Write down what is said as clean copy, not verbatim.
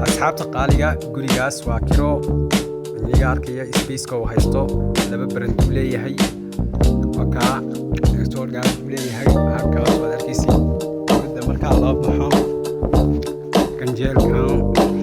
Asxaabta qaaliga, gurigaas waa kiro. Iniga arkaya spaceka uu haysto. Laba baranduu leeyahay, waa kaa store buu leeyahay. Halkaas waad arkaysiin dibadda markaa loo baxo, ganjeelkan.